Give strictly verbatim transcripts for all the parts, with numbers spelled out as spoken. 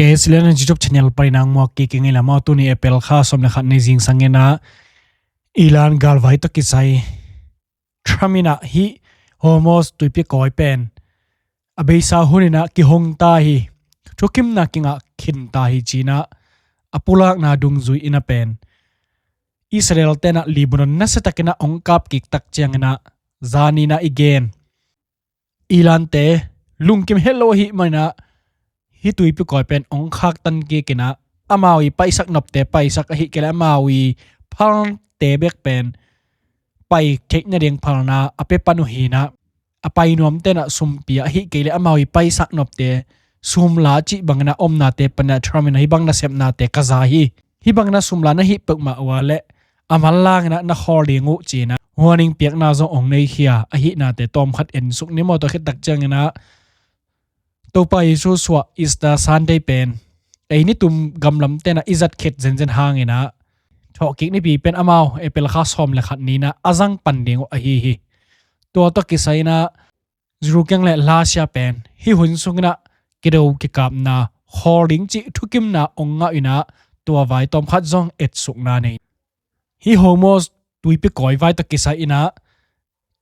Silian YouTube channel panin a muak kik ing ei lama, tuni April kha sawm le khat ni zingsang in ah Iran galvai tawh kisai Trump in ah hih Hormuz tuipi kawi pen a beisa hun in ah kihong ta hi, thukimna kingah khin ta hi ci-in ah a pulakna dungzui in ah pen Israel te in ah Lebanon nasia takin ah hong kap kik tak ciangin ah zanin ah i gen Iran te lungkim het lo ahih manin ah hih tuipi kawi pen hong khaktan kik in ah amau i paisak nopte paisak, ahih kei leh amau i phalte bek pen pai theih nading phalna a pia pan uh hi in ah, a pai nuamte in ah sum pia, ahih kei leh amau i paisak nopte sum la cih bangin ah omnate panin ah Trump in ah hih bang nasepnate ka za hi. Hih bangin ah sum la na hih peuhmah uh leh a manlang in ah na khawl ding uh ci-in ah warning piakna zong hong neikhia ahihnate tawmkhat ensuk ni maw. Tua khit tak ciangin ah Topa Jesu suah Easter Sunday pen ei nitum gamlamte in ah i zat khit zenzen hangin ah thawhkik nipi pen amau April kha sawm le khat ni in ah a zang pan ding uh ahi hi. Tua tawh kisai in ah Jerusalem le Russia pen hih hun sungin ah kido kikapna khawl ding cih thukimna hong ngah in ah tua vai tawmkhat zong etsukna nei. Hih Hormuz tuipi kawi vai tawh kisai in ah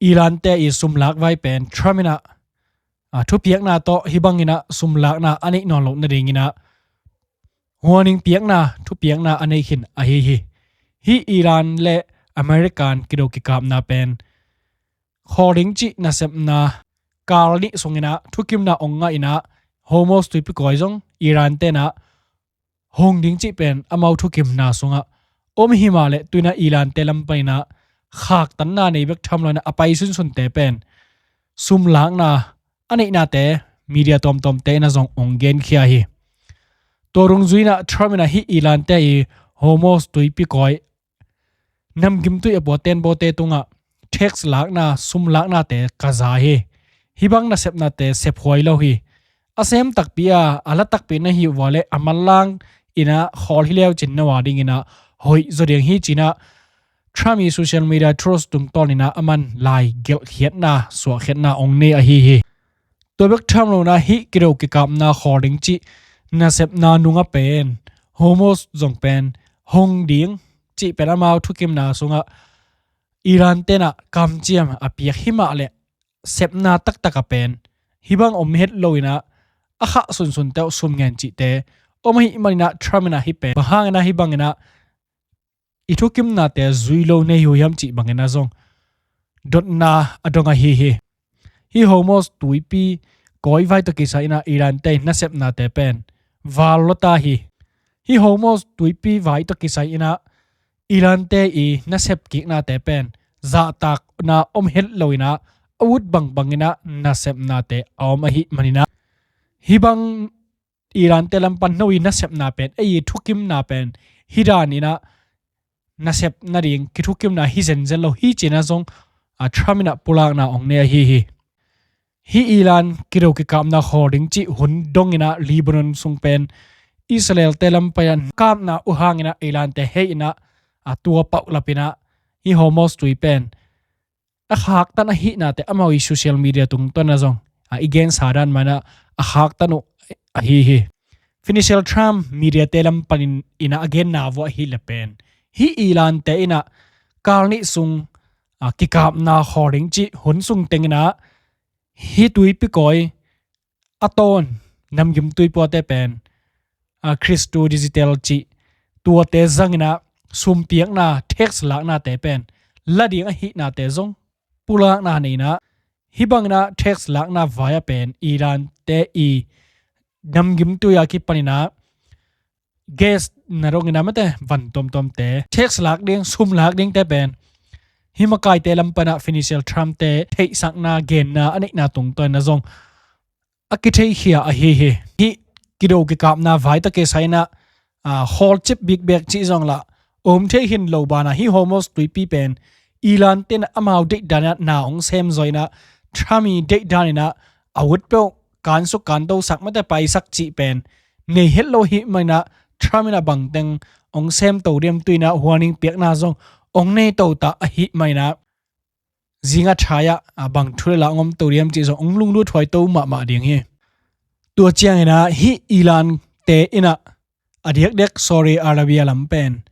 Iran te i sumlak vai pen Trump in ah, a, thupiakna tawh hih bangin ah sumlakna a neih nawn loh nadingin ah warning piakna, thupiakna a nei khin ahi hi. Hih Iran le American kido kikapna pen khawl ding cih nasepna kal nih sungin ah thukimna hong ngah in ah Hormuz tuipi kawi zong Iran te in ah hong ding cih pen amau thukimna sungah om hi mah leh tu-in ah Iran te lam panin ah khaktanna nei bek tham lo in ah a pai sunsunte pen sumlakna a neihnate media tuamtuamte in ah zong hong genkhia hi. Tua dungzui in ah Trump in ah hih Iran te i Hormuz tuipi kawi namgimtui a pua tenbawte tungah tax lakna, sumlaknate ka za hi. Hih bang nasepnate sephuai lo hi. A sem takpi a, a la takpi na hi uh leh a manlang in ah khawl hi leu cin na uh a dingin ah hoih zaw ding hi ci-in ah Trump i social media trust tungtawnin ah aman lai gelhkhiatna, suahkhiatna hong nei ahi hi. Tua bek tham lo in ah hih kido kikapna khawl ding cih nasepna nungah pen Hormuz zong pen hong ding cih pen amau thukimna sungah Iran te in ah kamciam a piak hi mah leh sepna taktak a pen hih bang om het lo in ah a khah sunsunte uh sum ngen cihte om ahih manin ah Trump in ah hih pen bang hangin ah hih bangin ah i thukimnate zui lo nei uh hiam cih bangin ah zong dotna a dong ahi hi. Hih Hormuz tuipi kawi vai tawh kisai in ah Iran te i nasepnate pen val lua ta hi. Hih Hormuz tuipi vai tawh kisai in ah Iran te i nasep kiknate pen zahtakna om het lo in ah a ut bangbang in ah nasepnate a om ahih manin ah hih bang Iran te lam pan no i nasepna pen, ei i thukimna pen hih dan in ah nasep nading kithukimna hi zenzen lo hi ci-in ah zong, a, Trump in ah pulakna hong nei ahi hi. Hih Iran kido kikapna khawl ding cih hun dongin ah Lebanon sung pen Israel te lam panin ah kapna uh hangin ah Iran te hei in ah, a, tua paulap in ah hih Hormuz tui pen a khaktan ahihnate amau i social media tungtawn ah zong, a, i gensa dan mah in ah a khaktan uh ahi hi. Financial Trump media te lam panin in ah a genna uh ahih leh pen hih Iran te in ah kal nih sung, a, kikapna khawl ding cih hun sung teng in ah hih tuipi kawi a tawn namgimtui puate pen, a, Crypto Digital cih tuate zangin ah sumpiakna, tax laknate pen la ding ahihnate zong pulakna nei in ah hih bangin ah tax lakna vai ah pen Iran te i namgimtui a kipanin ah gas na dongin ah mate van tuamtuamte tax lak ding, sum lak dingte pen hih makaite lam pan ah Financial Trump te theihsakna, genna a neihna tungtawn ah zong a kitheikhia ahi hi. Hih kido kikapna vai tawh kisai in ah, a, khawlcip bikbek cih zong lah om thei khin lo banah hih Hormuz tuipi pen Iran te in ah amau deihdan in ah na hong sem zaw in ah Trump i deihdan in ah a ut peuh kansuk kantosak mate paisak cih pen nei het lo ahih manin ah Trump in ah bangteng hong sem to diam, tu-in ah warning piakna zong hong nei to ta ahih manin ah zing a thai ah, a, bang thu le la hong om to diam cih zong hong lunglut huai to mahmah ding hi. Tua ciangin ah hih Iran Te in ah a diakdiak Saudi Arabia lam pen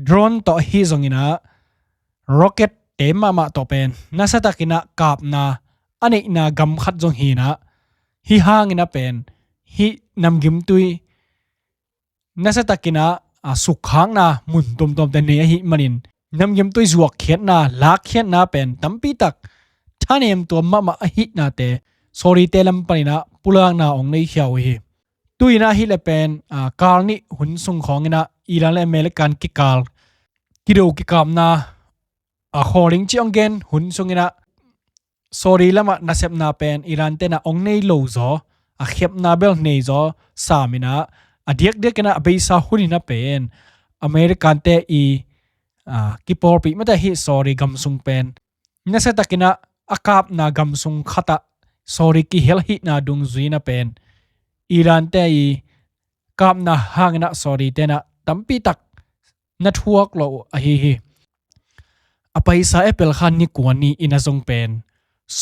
drone tawh ahi zongin ah rocket te mahmah tawh pen nasiatakin ah kapna a neihna gam khat zong hi in ah, hih hangin ah pen hih namgimtui nasiatakin ah, a sukkhakna mun tuamtuamte nei ahih manin namgimtui zuakkhiatna, lakkhiatna pen tampi tak thanem tuam mahmah ahihnate Saudite lam panin ah pulakna hong neikhia uh hi. Tu in ah hih leh pen, a, kal nih hun sung khawngin ah Iran le American kikal kido kikapna a khawl ding cih hong gen hun sungin ah Saudi lamah nasepna pen Iran te in ah hong nei lo zaw, a khiapna bel nei zaw sam in ah, a diakdiakin ah a beisa hun in ah pen American te i, a, kipawlpih mate hih Saudi gam sung pen nasiatakin ah a kapna gam sung khat ah Saudi kihel ahihna dungzui in ah pen Iran te i kapna hangin ah Saudi te in ah tampi tak na thuak lo uh ahi hi. A paisa April kha ni kua ni in ah zong pen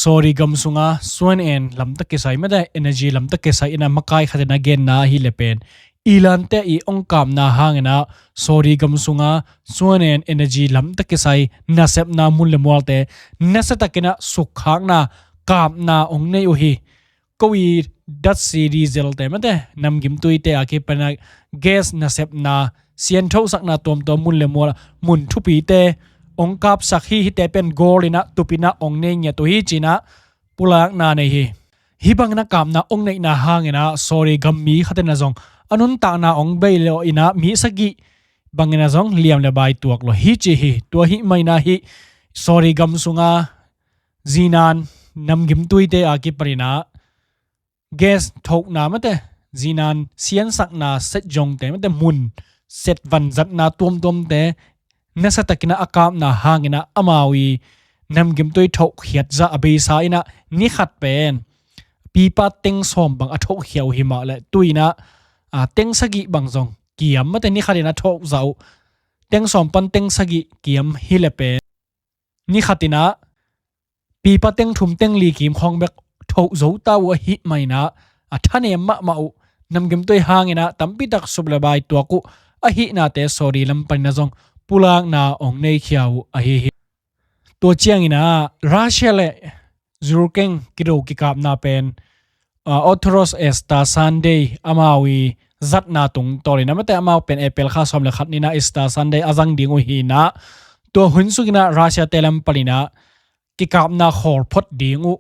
Saudi gam sunga suan en lamtak kisai mate energy lamtak kisai in ah makai khat in ah genna ahih leh pen Iran te i hong kapna hangin ah Saudi gam sunga suan en energy lamtak kisai nasepna mun le mualte nasiatakin ah sukkhakna kapna hong nei uh hi. Ko i datsi diesel te mate namgimtui te a kipan ah gas nasepna sianthosakna tuamtuam mun le mual mun thupite hong kapsak hi. Hihte pen gold in ah tup in ah hong nei ngiat uh hi ci in ah pulakna nei hi. Hih bangin ah kapna hong neihna hangin ah Saudi gam mi khat in ah zong a nuntakna hong bei lo in ah mi sagih bangin ah zong liam le bai tuak lo hi ci hi. Tua ahih manin ah hih Saudi gam sunga zinan namgimtuite a kipanin ah gas thokna mate, zinan siansakna set zongte mate, mun set vanzatna tuamtuamte nasiatakin ah a kapna hangin ah amau i namgimtui thohkhiat zah a beisa in ah ni khat pen pipa teng sawm bang a thohkhia uh hi mah leh tu in ah, a, teng sagih bang zong kiam mate ni khat in a thoh zah uh teng sawm pan teng sagih kiam hi leh pen ni khat in ah pipa teng thum teng li kim khawng bek thoh zo ta uh ahih manin ah a thanem mahmah uh namgimtui hangin ah tampi tak sup le bai tuak uh ahihnate Saudi lam panin ah zong pulakna hong neikhia uh ahi hi. Tua ciangin ah Russia le Ukraine kido kikapna pen, a, Autonomous Easter Sunday amau i zatna tungtawnin ah mate amau pen April kha sawm le khat ni in ah Easter Sunday a zang ding uh hi in ah tua hun sungin ah Russia te lam panin ah kikapna khawl phot ding uh,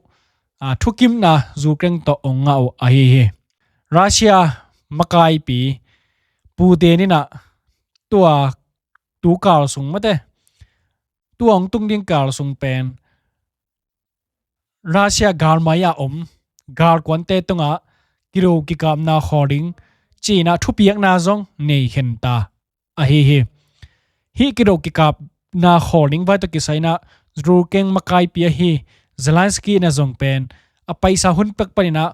a, thukimna Ukraine tawh hong ngah uh ahi hi. Russia makaipi Putin in ah tua tu kal sung mate, tua hong tung ding kal sung pen Russia galmai a om galkuante tungah kido kikapna khawl ding ci in ah thupiakna zong nei khen ta ahi hi. Hih kido kikapna khawl ding vai tawh kisai in ah Ukraine makaipi ahi Zelensky in ah zong pen a paisa hun pek panin ah,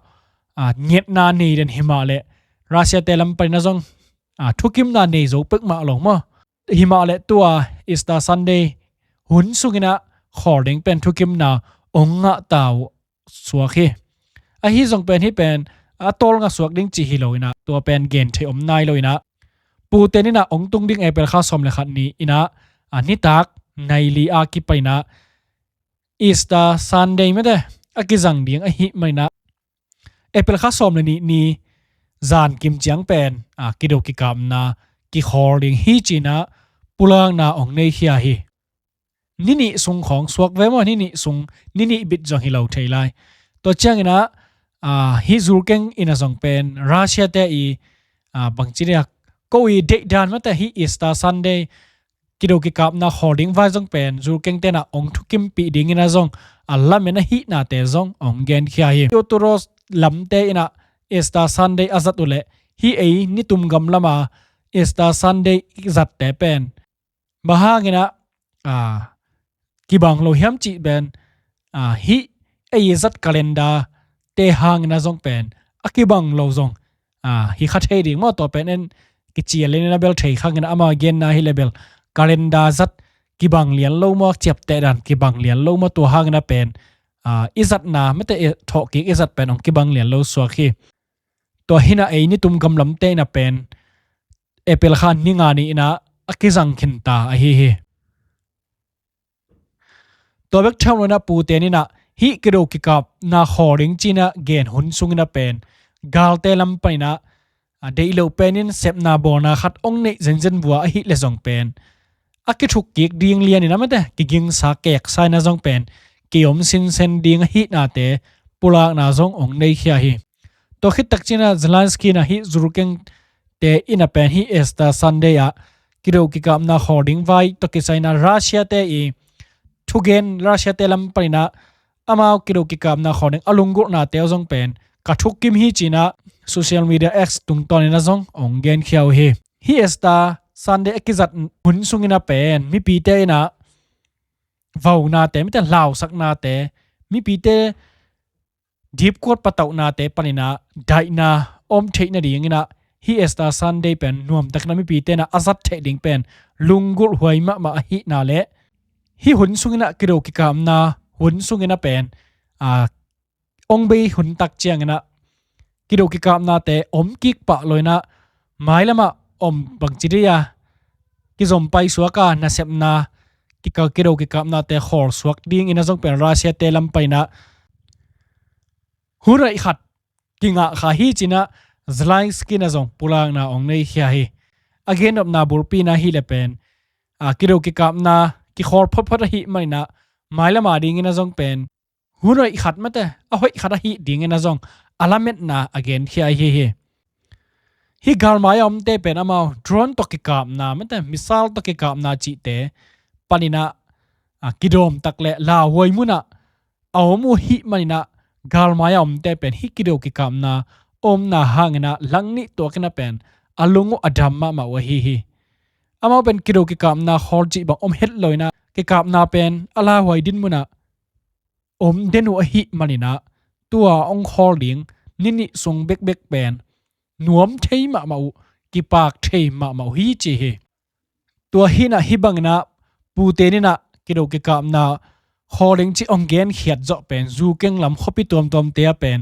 a, ngetna nei den hi mah leh Russia te lam panin ah zong, a, thukimna nei zo pek mah lo maw. Hi mah leh tua Easter Sunday hun sungin ah khawl ding pen thukimna hong ngah ta uh suak hi. Ahi zong pen hih pen a tawlnga suak ding cih hi lo in ah tua pen gen theih om nai lo in ah Putin in ah hong tung ding April kha sawm le khat ni in ah, a, nitak nai li a kipan in ah Easter Sunday mate a kizang ding ahih manin ah April kha sawm le nih ni zan kim ciang pen, a, kido kikapna kikhawl ding hi ci in ah pulakna hong neikhia hi. Ni nih sung khawng suak ve maw, ni nih sung, ni nih bit zong hi lo thei lai. Tua ciangin ah, a, hih Ukraine in ah zong pen Russia te i, a, bangci diak ko i deihdan mate hih Easter Sunday kido kikapna khawl ding vai zong pen Ukraine te in ah hong thukimpih dingin ah zong a lamen ahihnate zong hong genkhia hi. Autonomous lamte in ah Easter Sunday a zat uh leh hih ei nitum gam lama Easter Sunday i zatte pen bang hangin ah, a, kibang lo hiam cih pen, a, hih ei zat calendar te hangin ah zong pen a kibang lo zong, a, hi kha thei ding maw. Tua pen en kicial in ah bel thei khangin ah ama genna hi leh bel calendar zat kibang lian lo maw, ciapteh dan kibang lian lo maw, tua hangin ah pen, a, i zatna mate i thawhkik i zat pen hong kibang lian lo suak hi. Tua hi-in ah ei nitum gam lamte in ah pen April kha ni nga ni-in ah a kizang khinta ahi hi. Tua bek tham loin ah Putin in ah hih kido kikapna khawl ding ci-in ah gen hun sungin ah pen galte lam panin ah, a, deih loh penin sepna bawlna khat hong neih zenzen vua ahih leh zong pen a kithuk kik ding lianin ah mate kigingsa keksa in ah zong pen kiom sinsen ding ahihnate pulakna zong hong neikhia hi. Tua khit tak ciangin ah Zelensky in ah hih Zurkengte in ah pen hih Easter Sunday ah kido kikapna khawl ding vai tawh kisai in ah Russia-te i thugen, Russia-te lam panin ah amau kido kikapna khawl ding a lunggulhnate uh zong pen ka thukim hi ci-in ah social media X tungtawnin ah zong hong genkhia uh hi. Hih Easter Sunday a kizat hun sungin ah pen mipite in ah vaunate, mite lausaknate, mipite dipkuat patauhnate panin ah daihna om theih nadingin ah hih Easter Sunday pen nuamtakin ah mipite in ah a zat theih ding pen lunggulhhuai mahmah ahihna leh hih hun sungin ah kido kikapna hun sungin ah pen, a, hong bei hun tak ciangin ah kido kikapnate om kik pah loin ah mailam ah om bangci dei a kizom paisuak a nasepna kika-, kido kikapnate khawl suak dingin ah zong pen Russia-te lam panin ah hun hoih khat kingah kha hi ci-in ah Zelensky in ah zong pulakna hong neikhia hi. A gennopna bulpi in ah hih leh pen, a, kido kikapna kikhawl photphot ahih manin ah mailam a dingin ah zong pen hun hoih khat mate, a hoih khat ahih dingin ah zong a lametna a genkhia ahi hi. Hih galmai a omte pen amau drone tawh kikapna mate, missile tawh kikapna cihte panin ah, a, kidawm tak leh lauhuai mun ah a om uh ahih manin ah galmai a omte pen hih kido kikapna omna hangin ah langnih tuakin ah pen a lung uh a dam mahmah uh ahi hi. Amau pen kido kikapna khawl cih bang om het loin ah kikapna pen a lauhuai dinmun ah om den uh ahih manin ah tua hong khawl ding ni nih sung bekbek pen nuam thei mahmah uh, kipak thei mahmah uh hi ci hi. Tua hi-in ah hih bangin ah Putin in ah kido kikapna khawl ding cih hong genkhiat zawh pen Zurkeng lam khuapi tuamtuamte ah pen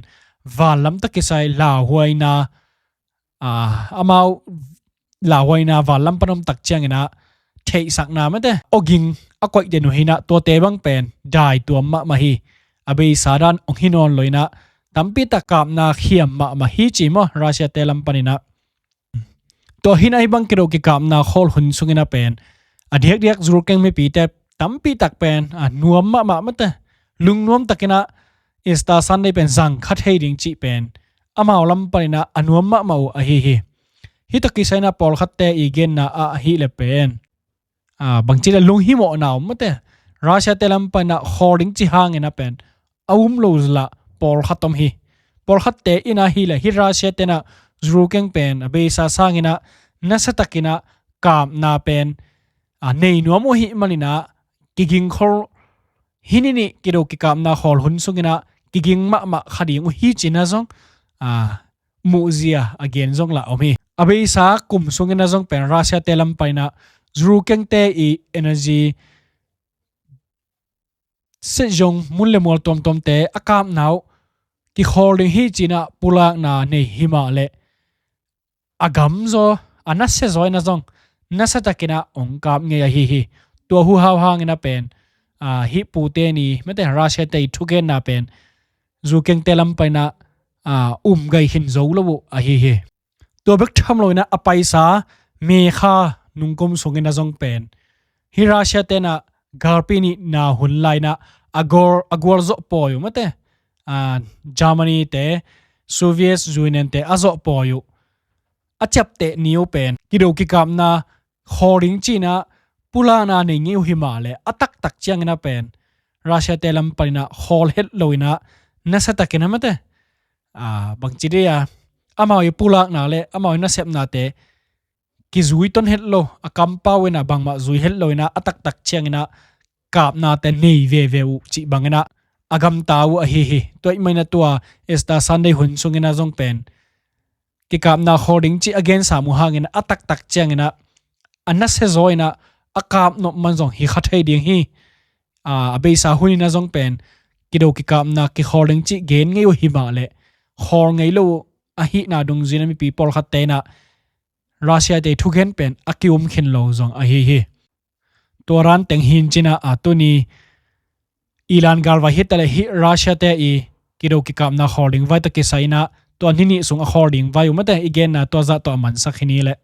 vanlam tawh kisai lauhuaina, a, amau lauhuaina vanlam pan om tak ciangin ah theihsakna mate awging a koih den uh hi-in ah tuate bang pen daituam mahmah hi. A beisa dan hong hi nawn loin ah tampi tak kapna khiam mahmah hi ci maw Russia-te lam panin ah. Tua hi-in ah hih bang kido kikapna khawl hun sungin ah pen a diakdiak Zurkeng mipite tampi tak pen, a, nuam mahmah mate, lungnuam takin ah Easter Sunday pen zang kha thei ding cih pen amau lam panin ah a nuam mahmah uh ahi hi. Hih tawh kisai in ah pawlkhatte i genna ah ahih leh pen, a, bangci leh lunghimawhna om mate, Russia-te lam panin ah khawl ding cih hangin ah pen a um lo zah pawlkhat om hi. Pawlkhatte in ah hih leh hih Russia-te in ah Zurkeng pen a beisa sangin ah nasiatakin ah kapna pen, a, nei nuam uh ahih manin ah kiging khol, hih ni nih kido kikapna khawl hun sungin ah kiging mahmah kha ding uh hi ci-in ah zong, a, muhzia a gen zong lah om hi. A beisa kum sungin ah zong pen Russia-te lam panin ah Zurkengte i energy sitzung mun leh mual tuamtuamte a kapna uh kikhawl ding hi ci-in ah pulakna nei hi mah leh a gamzaw, a nasiazaw in ah zong nasiatakin ah hong kap ngei ahi hi. Tua huhau hangin ah pen, a, hih Putin i mate Russia-te i thugenna pen Zurkengte lam panin ah, a, um gai khin zo lo uh ahi hi. Tua bek tham loin ah a paisa May kha nungkum sungin ah zong pen hih Russia-te in ah galpi nihna hun lai-in ah a gual, a gualzawh pawi uh mate, a, Germany-te, Soviet Union-te a zawh pawi uh, a ciapteh ni uh pen kido kikapna khawl ding ci-in ah pulakna nei ngei uh hi mah leh a taktak ciangin ah pen Russia-te lam panin ah khawl het loin ah nasiatakin ah mate, a, bangci dei a amau i pulakna leh amau i nasepnate kizui ton het lo, a kampau in ah bangmah zui het loin ah a taktak ciangin ah kapnate nei veve uh cih bangin ah a gamta uh ahi hi. Tua ahih manin ah tua Easter Sunday hun sungin ah zong pen kikapna khawl ding cih a gensa uh hangin ah a taktak ciangin ah a nasiazaw in ah a kap nop man zong hi kha thei ding hi. A, a beisa hun in ah zong pen kido kikapna kikhawl ding cih gen ngei uh hi mah leh khawl ngei lo uh ahihna dungzui-in ah mipi pawlkhatte in ah Russia-te thugen pen a ki-um khin lo zong ahi hi. Tua dan teng hi-in cin ah, a tuni Iran galvai hi taleh hih Russia-te i kido kikapna khawl ding vai tawh kisai-in ah tua ni nih sung a khawl ding vai uh mate i genna tua zah tawh a mansak hi ni leh.